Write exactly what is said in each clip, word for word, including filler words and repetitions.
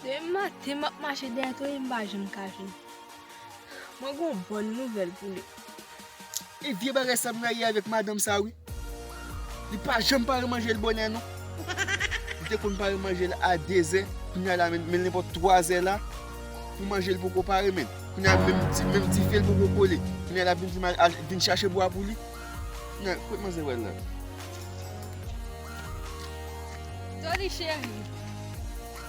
Demen maten m ap mache dèyè Tony, m pa janm ka jwenn. Mwen gen yon bòn nouvèl pou li. E vye bagay sa m rayi avèk madanm sa wi. Li pa janm pare manje l bonè non. Li te konn pare manje l a dezè, kounye a la men, men nenpòt twazè la, pou manje l poko pare men. Kounye a menm ti, menm dife l poko kole. Kounye a l ap vin di m al, al vin chache bwa pou li. Kounye a, kot manzè wè l la? Tony cheri.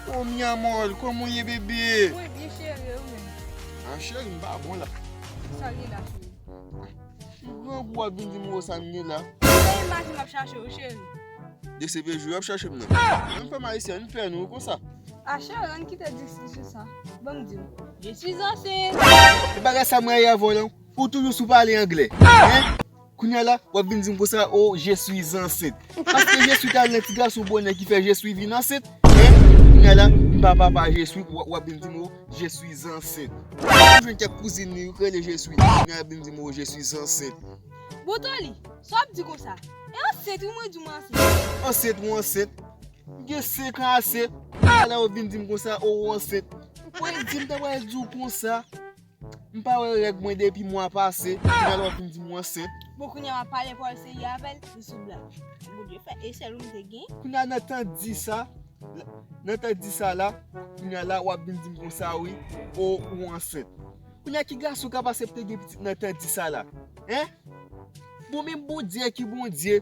Oh mi amor, kòman w ye bebe? Mwen byen cheri, ou menm? Ah cheri, m pa bon la. Sa gen la cheri? Grangou w ap vin di m ou sa m gen la. Se imaj m ap chache w cheri. De se pe jou w ap chache m nan. Menm fanm ayisyen, ann pè nou konsa. Ah cheri, ann kite diskisyon sa. Ban m di w. Je suis enceinte. E bagay sa m rayi avè w la. Ou toujou sou pale anglè. Hein? Kounye a la, w ap vin di m konsa, oh, je suis enceinte. Paske je suis t al nan ti gason bonè ki fè je suis vin ansent. Hein? Kounye a la, m pa papa je suis, w ap, w ap vin di m, oh, je suis enceinte. Ou jwenn kèk kouzin li, yo rele je suis. Kounye a, ap vin di m, oh, je suis enceinte. Bon, Tony, sa w ap di konsa? E ansent, wi, mwen di w mwen ansent. Ansent, ou ansent? M gen senk an ase. Kounye a la, w ap vin di m konsa, oh, ou ansent. Mwen di m ta pral di w konsa. M pa wè règ mwen depi mwa pase, kounye a la w ap vin di m ou ansent. Bon, kounye a w ap pale pawòl serye avè l, li sou blag. Bondye fè, e sèl ou m te gen. Kounye a nan tan di sa, nan tan di sa la, kounye a la w ap vin di m konsa wi, o ou ansent. Kounye a ki gason k ap asepte gen pitit nan tan di sa la? Hein? Bon, menm Bondye ki Bondye,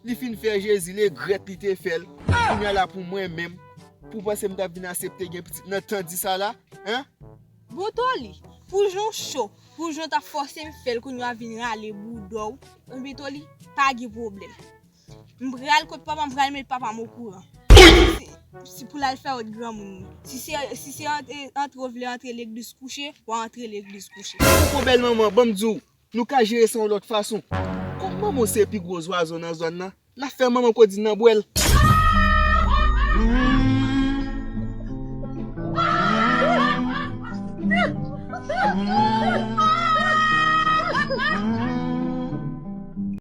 li fin fè Jezi, legrèt li te fè l. Kounye a la pou mwen menm, pou w panse m t ap vin asepte gen pitit nan tan di sa la? Hein? Bon Tony, pou jan w cho, pou jan w t ap fòse m fè l, kounye a w ap vin rale bouda w. Ebyen Tony, pa gen pwoblèm. M pral kot papa m, m pral met papa m okouran. Si, si pou l al fè wòt granmoun li. Si se, si se antre, antre w vle antre legliz kouche, w a antre legliz kouche. Poko bèl manman, ban m di w, nou ka jere sa yon lòt fason. Kòm manman w se pi gwo zwazo nan zòn nan, n a fè manman Kodin nan bwè l.